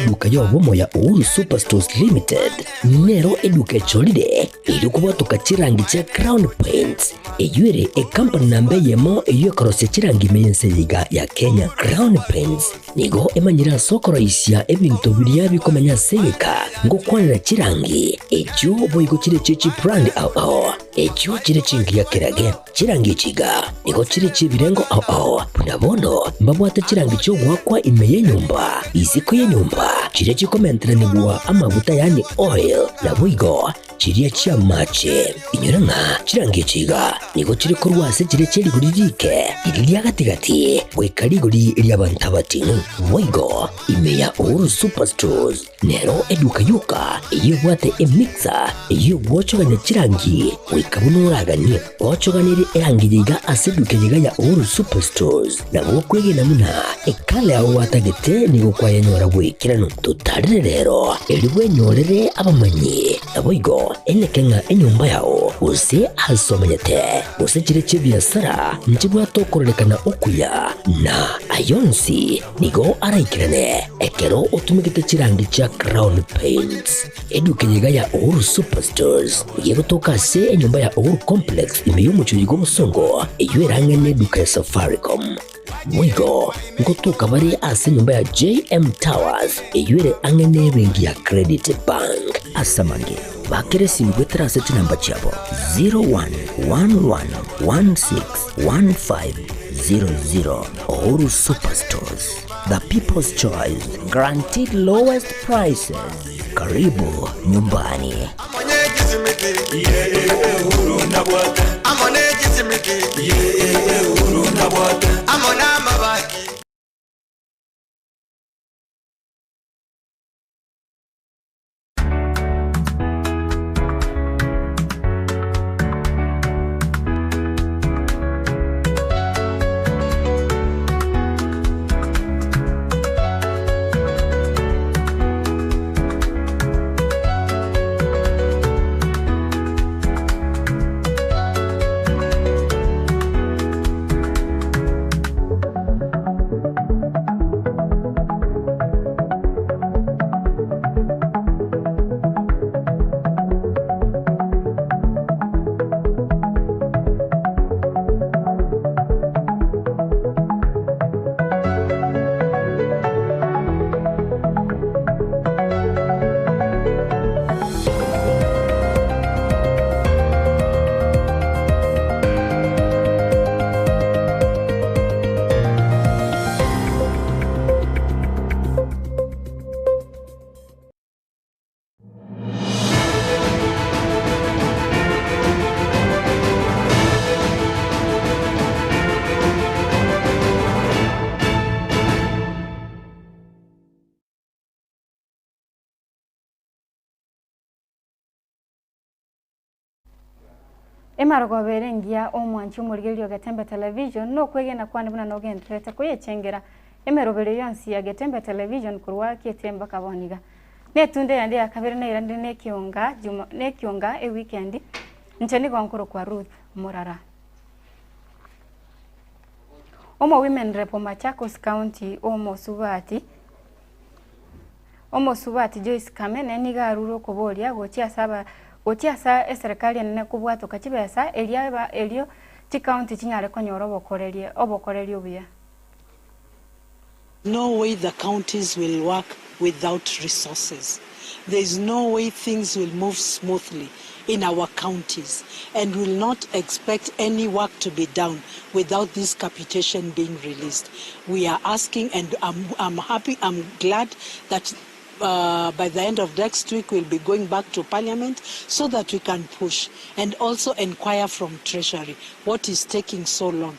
Eduka y'obomo ya Uhuru Superstores Limited nero eduka echorire erio kobwatoka chirangi chia Crown Paints, eyio ere ekampani namba eyemo eyio ekorosia chirangi ime y'ense eye iga ya Kenya. Crown Paints nigo emanyire ase okoroisia ebinto biria bikomenya ase egeka ngokwanera chirangi echio boigo chire chie chibrand ao ao echio chire chingiya kerage. Chirangi echi iga nigo chire chi'ebirengo ao ao, buna bono mbabwate chirangi chi'ogoakwa ime y'enyomba, isiko y'enyomba, chiria chikomenteranigwa amaguta yaani oil, naboigo chiria chi'amache. Inyora ng'a chirangi echi iga nigo chire korwa ase chiria chie rigori riike, riria ria gati-gati, goika rigori ri'abanto abating'u. Boigo ime ya Uhuru Superstores. Nero eduka yoka eyio ebwate emixer eyio egwochogania chirangi goika buna oraganie. Gochoganerie erangi eye iga ase eduka eye iga ya Uhuru Superstores nabo okwegena buna ekala yao gwatagete nigo kwayenyora bw'ekeranu. Totarere rero erio bwenyorere abamanyi naboigo eneke ng'a enyomba yao gose ase omenyete gose chire chi'ebiasara nchibwate okororekana okuya na ayonsi Nigo araikerane ekero otumegete chirangi chia Crown Paints. Eduka eye iga ya Uhuru Superstores nigo egotoka ase enyomba ya Uhuru Complex ime y'omochie oyo bw'obosongo eyio erang'e neduka ya Safaricom. Boigo ngotoka bare ase enyomba ya JM Towers eyio ere ang'e nebenki ya Credit Bank. Ase amange, bakera esimi goetera ase chinamba chiabo 0111161500. Uhuru Superstores, the people's choice, guaranteed lowest prices. Karibu nyumbani. Emarogoba ere engiya omwanchi omorigereria o Getembe Television nokwegena kwane buna nogendererete koyechengera emeroberio yonsi ya Getembe Television korwa Kiete mpaka bono iga. Netunde yande ya kabere nairanire nekionga juma nekionga ewikendi inche nigo nkorokwa Ruth Morara. Omo women rep o Machakos County omosubati Omosubati Joyce Kamene nigo arure okoboria gochia ase aba gochia ase eserekari enene kobwatoka chibesa eria eba erio chikaunti chinyare konyora obokorerie obokoreri obuya. No way the counties will work without resources. There is no way things will move smoothly in our counties and will not expect any work to be done without this capitation being released. We are asking and I'm, I'm happy, I'm glad that uh, by the end of next week we'll be going back to parliament so that we can push and also inquire from treasury what is taking so long.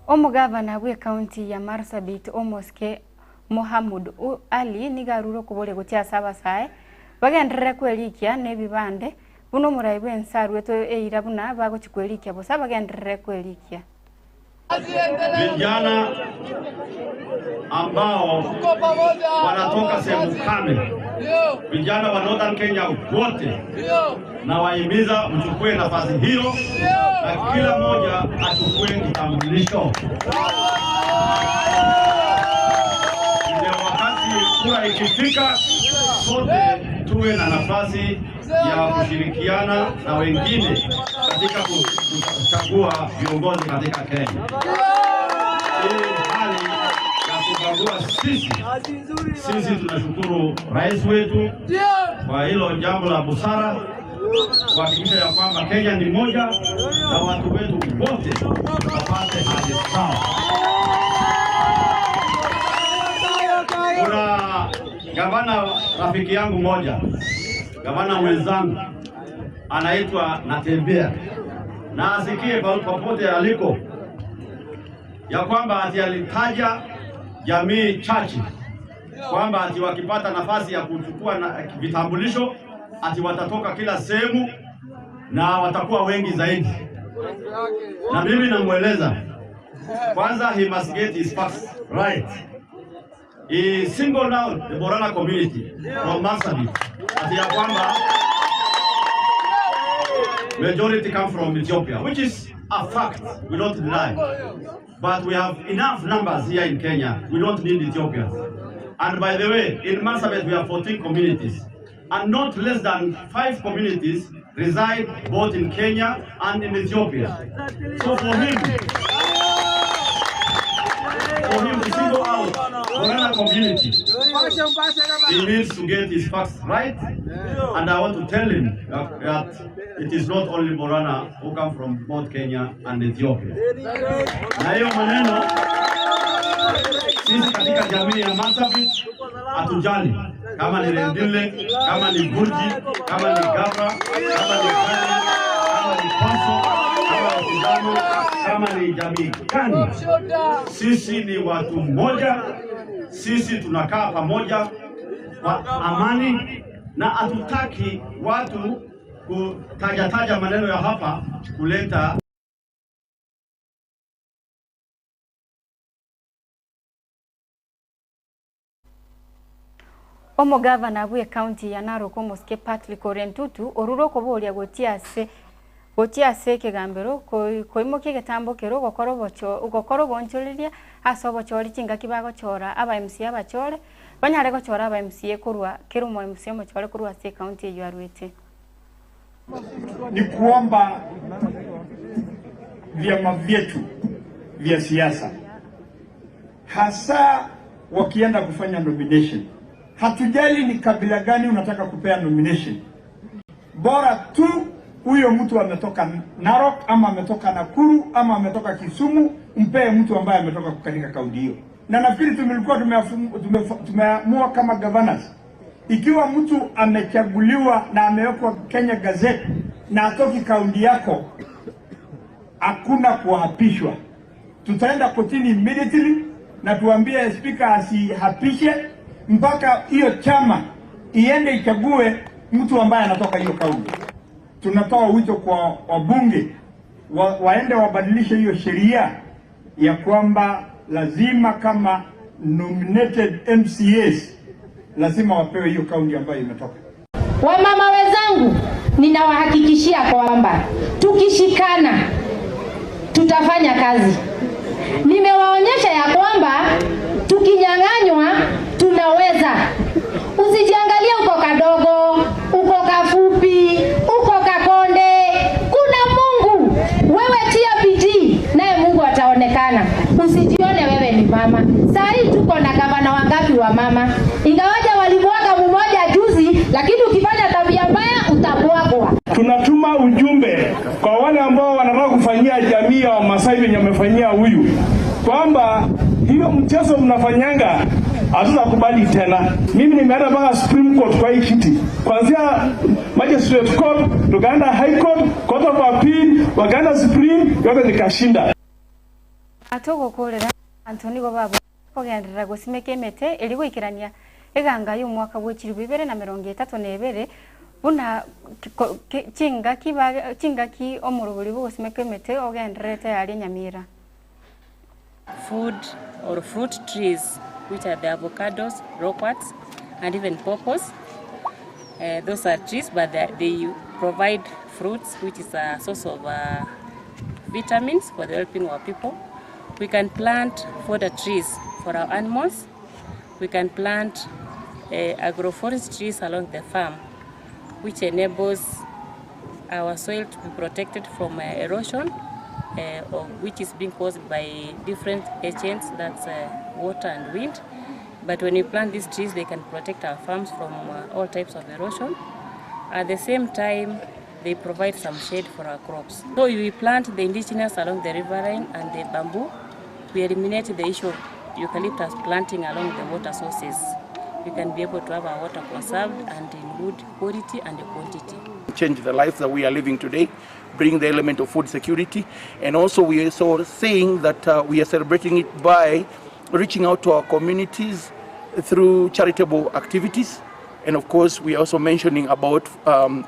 Omogavana bw'ecounty ya Marsabit Omosike Mohamud Ali nigo arure okoboria gochia ase abasae bagenderere kwerikia nebibande buna omorai bw'ense aruetwe eira buna bagochia kwerikia bosa bagenderere kwerikia. Vijana ambao wanatoka sehemu kame, vijana wa Northern Kenya wote nawahimiza mchukue nafasi hiyo na kila mmoja achukue kitambulisho. Ndio wakati kura ikifika, sote tuwe na nafasi ya kushirikiana na wengine katika kuchagua viongozi katika Kenya. Hii hali ya kubagua sisi, sisi tunashukuru rais wetu kwa hilo jambo la busara kuhakikisha ya kwamba Kenya ni moja na watu wetu wote wapate haki sawa. Kuna gavana rafiki yangu moja, gavana mwenzangu anaitwa Natembea, na asikie popote aliko ya kwamba ati alitaja jamii chache kwamba ati wakipata nafasi ya kuchukua na vitambulisho ati watatoka kila sehemu na watakuwa wengi zaidi. Na mimi namweleza kwanza, he must get his facts right. He singled out the Borana community from Marsabit ati ya kwamba majority come from Ethiopia, which is a fact, we don't deny. But we have enough numbers here in Kenya. We don't need Ethiopians. And by the way, in Marsabit we have 14 communities. And not less than 5 communities reside both in Kenya and in Ethiopia. So for him to single out Borana community, he needs to get his facts right. And I want to tell him that it is not only Borana who come from both Kenya and Ethiopia. Na hiyo maneno sisi katika jamii ya Marsabit hatujali kama ni Rendile, kama ni Burji, kama ni Gabra, kama ni Kani, kama ni Konso, kama ni Sidamo, kama ni jamii gani. Sisi ni watu mmoja, sisi tunakaa pamoja kwa amani na hatutaki watu kutajataja maneno ya hapa kuleta Omogavana bw'ecounty ya Narok omosike Patrick Ole Ntutu orure okoboria gochia ase gochia ase ekegambero koimokia egetambo kero gokora obocho gokora obonchoreria ase obochori chingaki bagochora aba MCA abachore banyare gochora aba MCA korwa kera omo MCA omochore korwa ase ecounty eywo arwete. Ni kuomba vyama vyetu vya siasa hasa wakienda kufanya nomination, hatujali ni kabila gani unataka kupea nomination, bora tu huyo mtu ametoka Narok ama ametoka Nakuru ama ametoka Kisumu, mpee mtu ambaye ametoka katika kaunti hiyo. Na nafikiri tumilikuwa tumeamua kama governors, ikiwa mtu amechaguliwa na amewekwa Kenya Gazette na atoki kaunti yako, hakuna kuapishwa. Tutaenda kotini immediately na tuambie spika asihapishe mpaka hiyo chama iende ichague mtu ambaye anatoka hiyo kaunti. Tunatoa wito kwa wabunge wa, waende wabadilishe hiyo sheria ya kwamba lazima kama nominated MCAs lazima wapewe hiyo kaunti ambayo imetoka. Wamama wenzangu, ninawahakikishia kwamba tukishikana tutafanya kazi. Nimewaonyesha ya kwamba tukinyang'anywa tunaweza. Usijiangalie uko kadogo, uko kafupi, uko kakonde. Kuna Mungu. Wewe tia bidii, naye Mungu ataonekana. Usijione wewe ni mama. Saa hii tuko na gavana wangapi wa mama? Ingawaja walimwaga mmoja juzi, lakini ukifanya tabia mbaya utabwagwa. Tunatuma ujumbe kwa wale ambao wanataka kufanyia jamii ya Wamasai venye wamefanyia huyu, kwamba hiyo mchezo mnafanyanga hatutakubali tena. Mimi nimeenda mpaka Supreme Court kwa hii kiti, kuanzia Magistrate Court tukaenda High Court, Court of Appeal, wakaenda Supreme, yote nikashinda. Atogokorera abanto nigo babo kogenderera gosimeka emete eri goikerania eganga ya omwaka bwa echiribu ibere na emerongo etato na ebere buna chingaki chingaki omorobori bwa ogosimeka emete ogendererete aria Nyamira. food or fruit trees which are the avocados, loquats and even pawpaws. Those are trees but they provide fruits which is a source of vitamins for the helping our people. We can plant fodder trees for our animals. We can plant agroforest trees along the farm which enables our soil to be protected from erosion which is being caused by different agents that's water and wind but when we plant these trees they can protect our farms from all types of erosion at the same time they provide some shade for our crops so we plant the indigenous along the riverine and the bamboo we eliminate the issue of eucalyptus planting along the water sources we can be able to have our water conserved and in good quality and quantity. Change the life that we are living today, bring the element of food security, and also we are so saying that uh, we are celebrating it by reaching out to our communities through charitable activities, and of course we are also mentioning about um,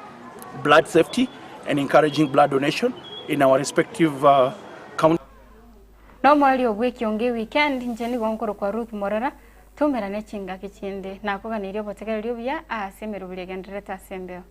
blood safety and encouraging blood donation in our respective uh, counties. Nomoerio bw'ekiongo ewikendi, inche nigo nkorokwa Ruth Morera, toumerane chingaki chinde. Nakoganeirie obotegereri obuya ase emeroberi egendererete ase embeo.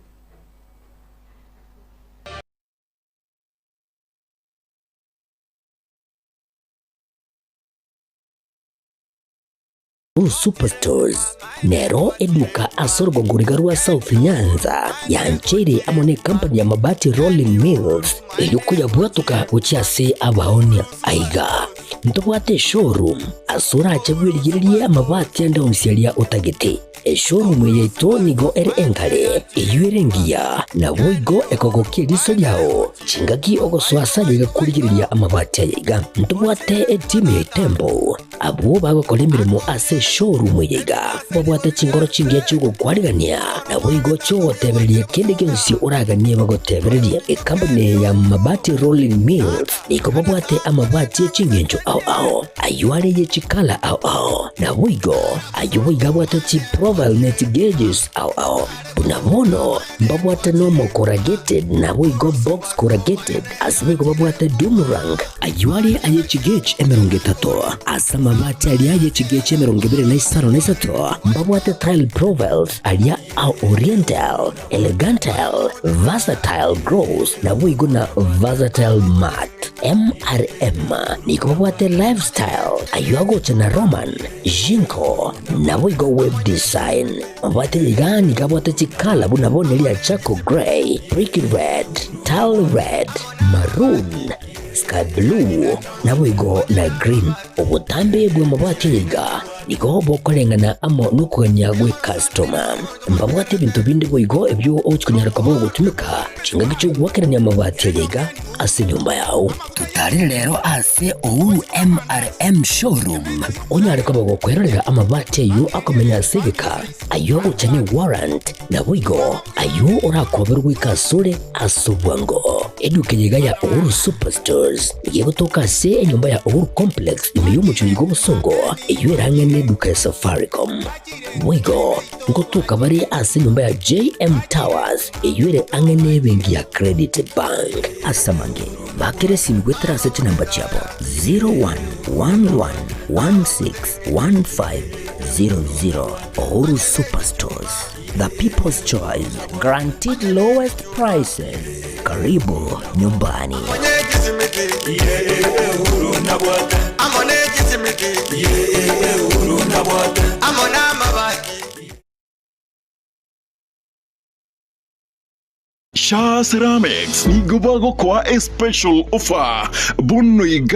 Blue Superstores nero eduka ase orogongo riga rwa South Nyanza yancheire amo ne company ya Mabati Rolling Mills erio koyabwatoka gochia ase abaonia. Aiga ntobwate eshowroom ase orache bwerigererie amabati ande onsi aria otagete. Eshowroom eye yaito nigo ere engare, eyio ere engiya, naboigo ekogokia eriso riao chingaki ogosoa ase aye iga korigereria amabati aya iga. Ntobwate etimu ya Itembo Abwo bagokora emeremo ase eshowroom eye iga babwate chinkoro chingiya chi'ogokwarigania, naboigo chi'ogotebereria kende gionsi oraganie bagotebererie. Ekampuni eye ya Mabati Rolling Mills nigo babwate amabati e chingencho ao ao, ayio are ye chikala ao ao, naboigo ayio boigo abwate chiprofile ne chigeges ao ao. Buna bono mbabwate nomo corrugated naboigo box corrugated, ase boigo babwate doom rank, ayio are aye chigauge 30, ase amabati aria aye chigauge 23, mbabwate tile profiles aria a oriental, elegantile, versatile gloss naboigo na versatile matte. MRM nigo babwate lifestyle, ayio agocha na Roman, Jinko, naboigo web design. Mabwate iga nigo abwate chikala buna bono eria charcoal grey, brick red, tile red, maroon, sky blue, naboigo na green. Obotambe bw'amabati aya iga nigo bokoreng'ana amo nokogania gw'ecustoma. Mbabwate ebinto binde boigo ebio ogochi konyara koba ogotumeka chingaki chi'ogoakerania amabati aya iga ase enyomba yao. Totarire rero ase Uhuru MRM Showroom onyare koba gokwerorera amabati ayio akomenya ase egeka, ayio agocha ne warrant, naboigo ayio orakoberwe goika asore ase obwango. Eduka eye iga ya Uhuru Superstores nigo egotoka ase enyomba ya Uhuru Complex ime y'omochie oiga obosongo eyio erang'e neduka ya Safaricom. Boigo ngotoka bare ase enyomba ya JM Towers eyio ere ang'e nebenki ya Credit Bank. Ase amange, bakera esimi goetera ase chinamba chiabo 0111161500. Uhuru Superstores, the people's choice, guaranteed lowest prices. Karibu nyumbani. Shaa Ceramics nigo bagokoa a special offer bono iga.